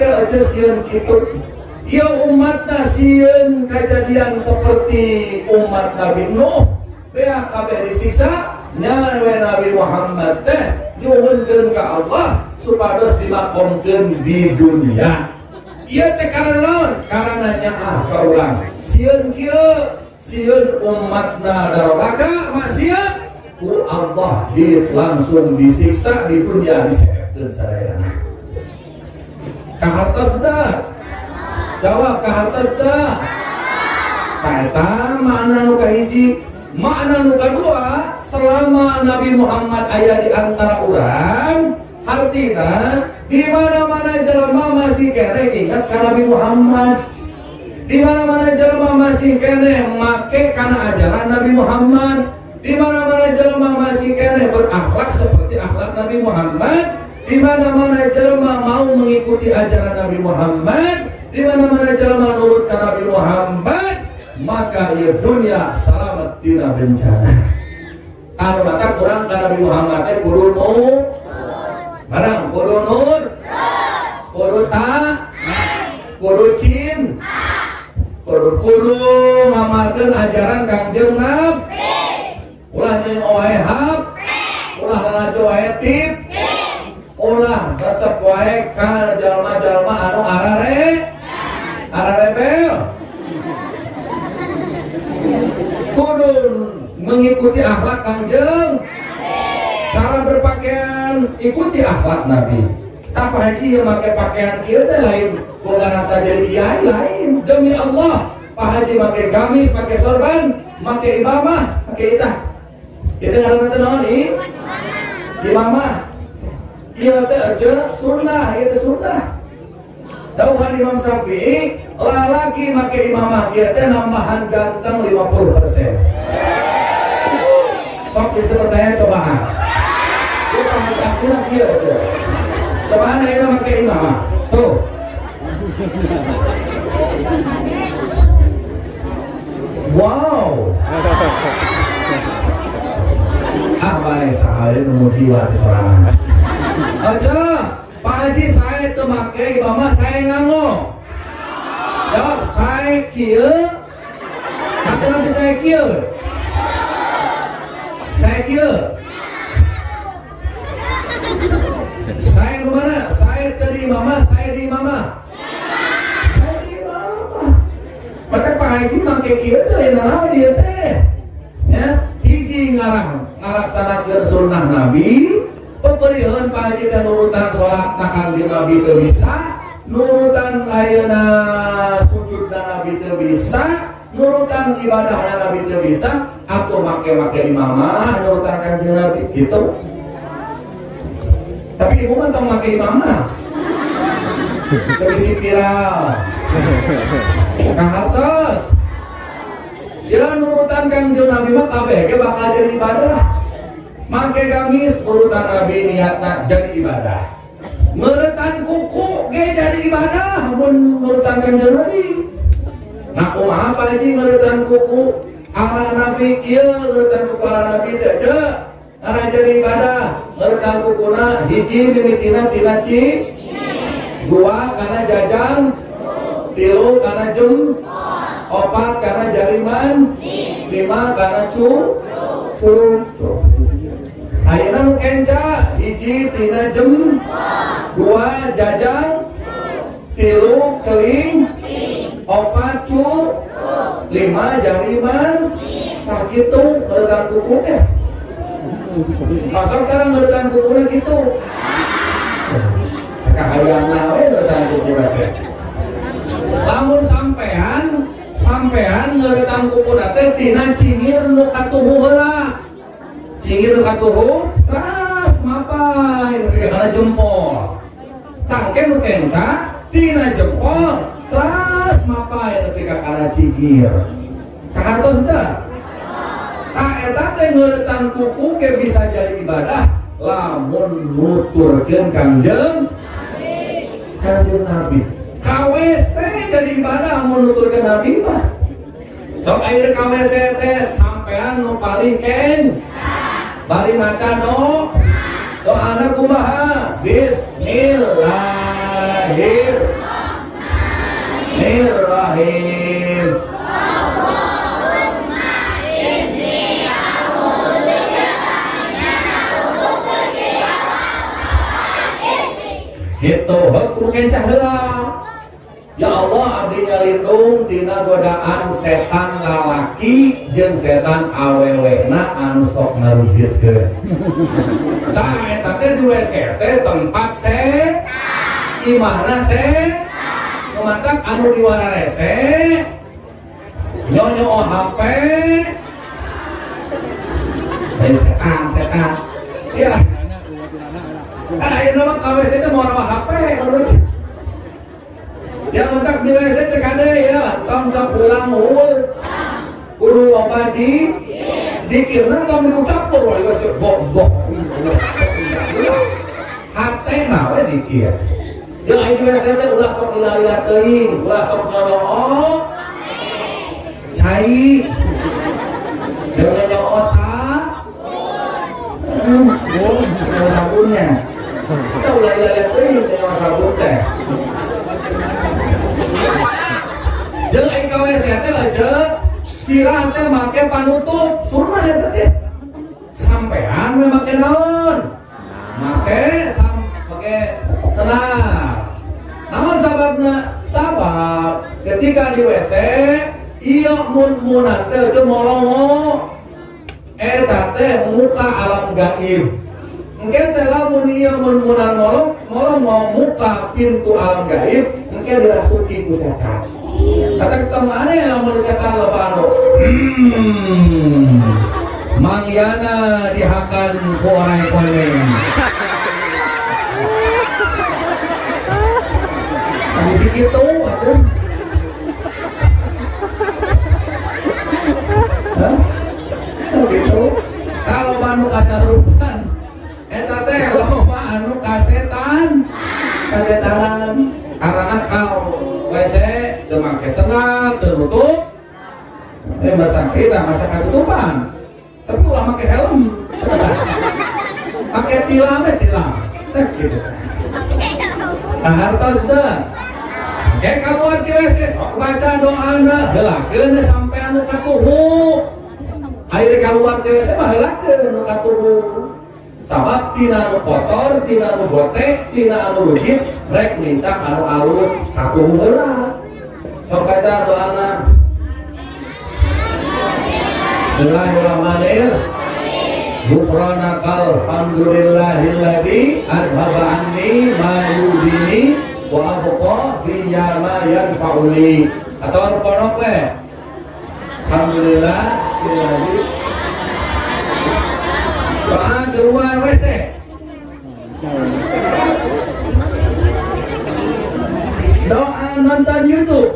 Muhammad teh aja sieun kitu. Ieu umatna sieun kejadian seperti umat Nabi Nuh. Beak kabeh disiksa, nya we Nabi Muhammad teh nyuhunkeun ka Allah supados dimakomkeun di dunia. Ieu teh karena naon? Karena nyaah ka urang. Sieun kieu, sieun umatna daroraka maksiat ku Allah di langsung disiksa di dunia diseepkeun sadayana. Kahartos dah? Jawab kahartos dah? Eta makna nu kahiji, makna nu kadua selama Nabi Muhammad aya di antara urang, artinya di mana-mana jelema masih keneh ingat ka Nabi Muhammad. Di mana-mana jelema masih keneh make kana ajaran Nabi Muhammad. Di mana-mana jelema masih keneh berakhlak seperti akhlak Nabi Muhammad. Di mana-mana jelema mau mengikuti ajaran Nabi Muhammad. Di mana-mana jelema nurut ka Nabi Muhammad, maka ieu dunia salamet tina bencana. Anu mata kurang ka Nabi Muhammad teh kudu nu barang kudu nur, kudu ta, kudu cin, kudu kudu ngamalkeun ajaran Kangjeng Nabi. Ulah nyeung wae hap, ulah lalajo wae tip, ulah resep wae ka jalma-jalma anu ararebel. Kudu mengikuti akhlak Kangjeng. Cara berpakaian ikuti akhlak Nabi. Tak haji yang pakai pakaian kieu teh lain boga rasa jadi kiai lain. Demi Allah, Pak Haji pakai gamis, pakai sorban, pakai imamah, pakai itah. Kita ngaranna teh naon ieu? Imamah. Ieu teh aja sunnah, ieu teh sunnah. Dawuhan Imam Syafi'i, lalaki make imamah ieu teh nambahan ganteng 50%. Sok bisa percaya cobaan. Lu Pak Haji Abdullah kieu aja. Cobaan ayeuna make imamah. Tuh. Wow. Ah bae saha nu muji wae sorangan. Aja, Pak Haji saya teu make imamah saya nganggo. Jawab saya kieu. Kata Nabi saya kieu. Saya kieu. Saya di mana? Saya teu di imamah, saya di imamah. Saya di imamah. Maka Pak Haji make kieu teh lain naon dieu teh. Ya, hiji ngarah ngalaksanakeun sunnah Nabi, peperiheun Pak Haji teh nurutan salat ka Kangjeng Nabi teu bisa, nurutan ayeuna sujudna Nabi teu bisa, nurutan ibadahna Nabi teu bisa, atuh make-make imamah nurutan Kangjeng Nabi gitu. Tapi ibu mah tong make imamah. Teu bisi viral. Kahartos. Ya nurutan Kangjeng Nabi mah kabeh ge bakal jadi ibadah. Make gamis urutan Nabi niatna jadi ibadah. Ngeuretan kuku ge jadi ibadah mun nurutan Kangjeng Nabi. Nah kumaha Pak Haji ngeuretan kuku ala Nabi kieu ngeuretan kuku ala Nabi teh ce arah jadi ibadah. Ngeuretan kukuna hiji mimitina tina ci, dua kana jajang, tilu kana jem, opat kana jariman, lima kana cu, curung. Ayeuna nu kenca hiji tina jem, dua jajang, tilu keling, opat cu, lima jariman. Tah kitu ngeuretan kuku teh. Pasang sekarang ngeuretan kukuna kitu. Sakahayangna we ngeuretan kukuna teh. Lamun sampean ngeuretan kukuna teh tina cingir nu katuhu heula. Cingir nu katuhu ras mapai nepi ka kana jempol. Tah ke nu kenca tina jempol ras mapai nepi ka kana cingir. Kahartos teh? Tah eta teh ngeuretan kuku ge bisa jadi ibadah lamun nuturkeun Kangjeng Nabi. Ka WC jadi ibadah mun nuturkeun Nabi mah. Sok air ka WC teh sampean nu paling ken bari maca doana kumaha? Bismillahir. Bismillahirrahmanirrahim. Allahumma inni a'udzubika minal khubuthi wal khaba'its. Gitu, heuh kudu kencah heula. Ya Allah, abdi nyalindung tina godaan setan lalaki jeung setan awewena anu sok ngarujitkeun. Tah eta teh di WC teh tempat setan. Imahna setan. Kumatak anu diwararese nyonyo HP. Setan, setan. Ya. Kan ayeuna mah ka WC teh moal HP. Yang mentak di WC teh kade ya, tong sok pulang hul. Kudu loba di dikirna tong diucap we di WC boh boh. Hatena we dikir. Jeung aya di WC teh ulah sok lila-lila teuing, ulah sok nyoloo. Cai. Jeung nyoloo sa. Sabunnya. Kita ulah lila-lila teuing nyoloo sabun teh. Jeung aing ka WC teh aja sirah teh make panutup, sunnah eta teh. Sampean we make naon? Make make senar. Naon sababna? Sabab ketika di WC ieu mun-munan teh aja molongo. Eta teh muka alam gaib. Engke teh lamun ieu mun-munan molongo muka pintu alam gaib, engke dirasuki ku setan. Kata ketemu aneh lamun setan loba anu. Mangyana dihakan ku orai koneng. Habis kitu atuh. Hah? Oh gitu. Kalau anu kasarupan eta teh loba anu kasetan. Kasetanan karena kau WC teu make sendal, teu nutup. Masa kita masa katutupan. Tapi ulah make helm. Make tilam we tilam. Teh gitu. Nah, hartos teu. Ke kaluar ti WC sok baca doana heulakeun sampe anu katuhu. Air kaluar ti WC mah heulakeun nu katuhu. Sabab tina anu kotor, tina anu botek, tina anu rujit rek nincak anu alus katuhu heula. Sok baca doana. Bismillahirrahmanirrahim. Ghufranakal hamdulillahilladzi adhaba anni ma yudini wa abqa fiyya ma yanfa'uli. Atau anu pondok we. Alhamdulillah illadzi. Doa keluar WC. Doa nonton YouTube.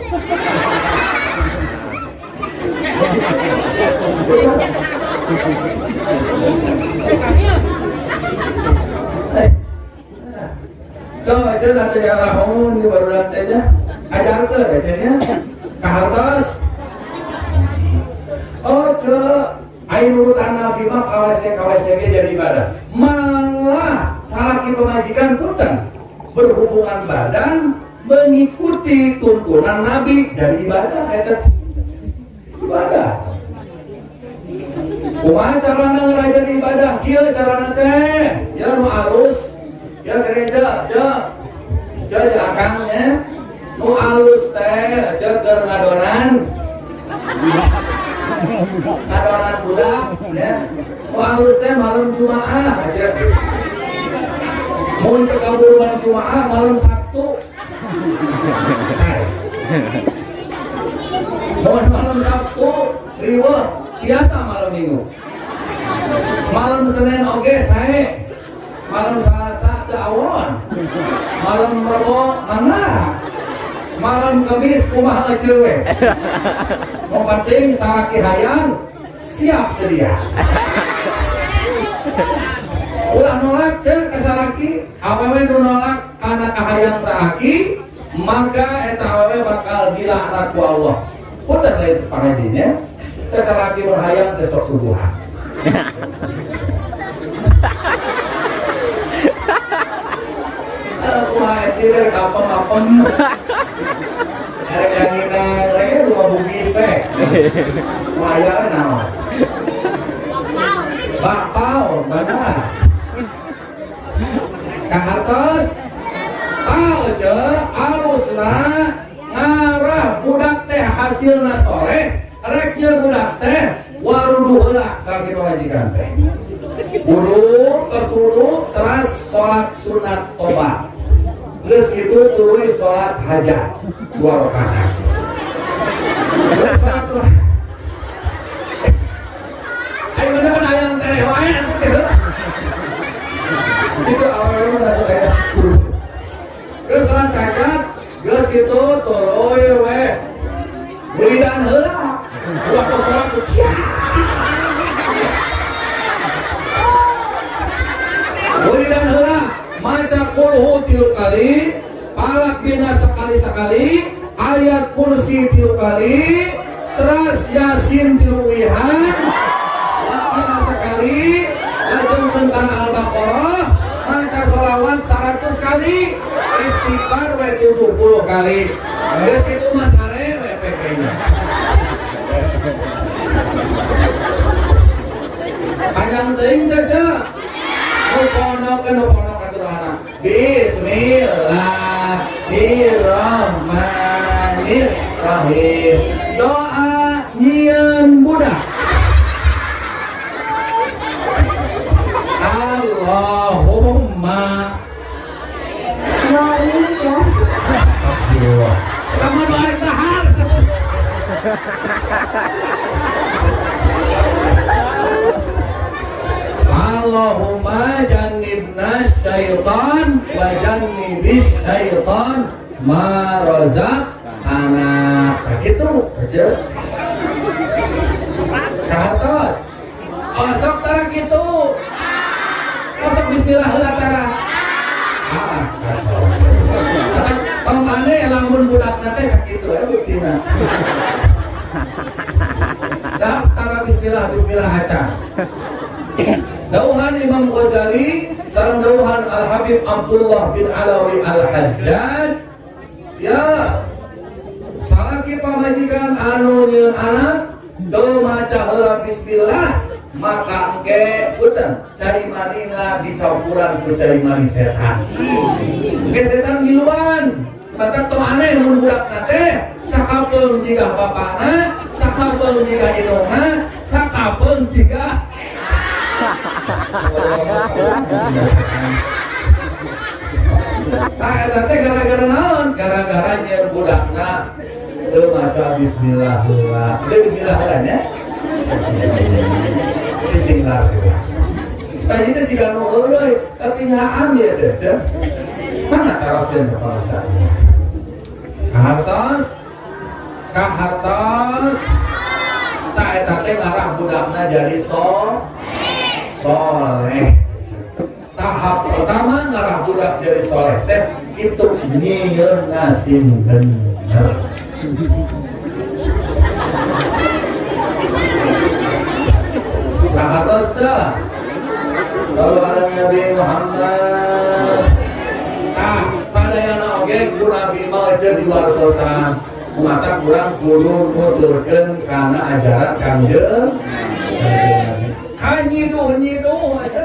Tuh aja nanti jarahun di baru nantinya ajarkeun aja nya kahartos. Oh ce, aing nurutan Nabi mah KWC KWC ge jadi ibadah. Malah salaki pemajikan punten berhubungan badan mengikuti tuntunan Nabi jadi ibadah eta ibadah. Kumaha carana ngarajan ibadah kieu carana teh? Ya nu alus, ya gereja, je. Je je akang nya. Nu alus teh je keur ngadonan. Ngadonan budak ya. Nu alus teh malam Jumaah aja. Mun teu kaburuan Jumaah malam Sabtu. Mun malam Sabtu riweuh biasa malam Minggu. Malam Senin oge sae. Malam Selasa teu awon. Malam Rebo mangga. Malam Kamis kumaha eceu we. Nu penting salaki hayang siap sedia. Ulah nolak ceu ka salaki, awewe nu nolak kana kahayang salaki, maka eta awewe bakal dilaknat ku Allah. Punten lain sepangajinya. Sesalaki berhayang besok subuhan. Kumaha tider kapem-kapem. Arek ranginang, rek rumah Bugis teh. Waya naon? Bakpao, mana? Kahartos? Tah ce alusna ngarah budak teh hasilna soleh, rek yeun budak teh warudu heula sakitu majikan teh. Wudu kesudu teras salat sunat tobat. Geus kitu tuluy salat hajat 2 rakaat. Geus salat ayo mana kan ayam teh wae atuh teh. Itu awalnya udah selesai. Geus salat hajat geus kitu tuluy we. Wiridan heula. Ulah salat tuh cia. Wiridan heula maca kulhu 3 kali, palak bina sekali-sekali, ayat kursi 3 kali, terus yasin 3 wihan, waqiah sekali, lajengkeun kana Al-Baqarah, maca sholawat 100 kali, istighfar we 70 kali. Geus kitu mah sare we PK-nya. Panjang teuing teh ceu. Nukono katurana. Bismillahirrahmanirrahim. Doa nyieun budak. Allahumma astagfirullah. Kamu doa tahar sebut. Allahumma jannibna syaitan wa jannibis syaitan ma razaqtana. Nah gitu aja. Kahartos. Osok tara kitu. Osok bismillah heula tara. Ah, tong aneh lamun budakna teh sakitu we buktina. Dah tara bismillah bismillah acan. Dauhan Imam Ghazali sareng dauhan Al Habib Abdullah bin Alawi Al Haddad, ya salaki pamajikan anu nyieun anak teu maca heula bismillah maka engke punten cai manina dicampuran ku cai mani setan. Engke setan miluan. Mata tong aneh mun budakna teh sakapeung jiga bapana, sakapeung jiga indungna, sakapeung jiga. Nah, eta teh gara-gara naon? Gara-gara nyeun budakna teu maca bismillah heula. Teu bismillah heula nya. Sisinglar heula. Tadi teh siga nu heureuy, tapi nyaam ieu teh, ceu. Mana taroskeun ka bangsa? Kahartos? Kahartos? Tah eta teh ngarah budakna jadi soleh. Tahap pertama ngarah budak jadi soleh teh kitu nyieun sing bener. Kahartos teh? Sallu ala Nabi Muhammad. Tah sadayana oge ku Nabi mah euceun diwartosan. Kumata kurang kudu nuturkeun kana ajaran Kangjeng Nabi. Kanyiduh-nyiduh aja.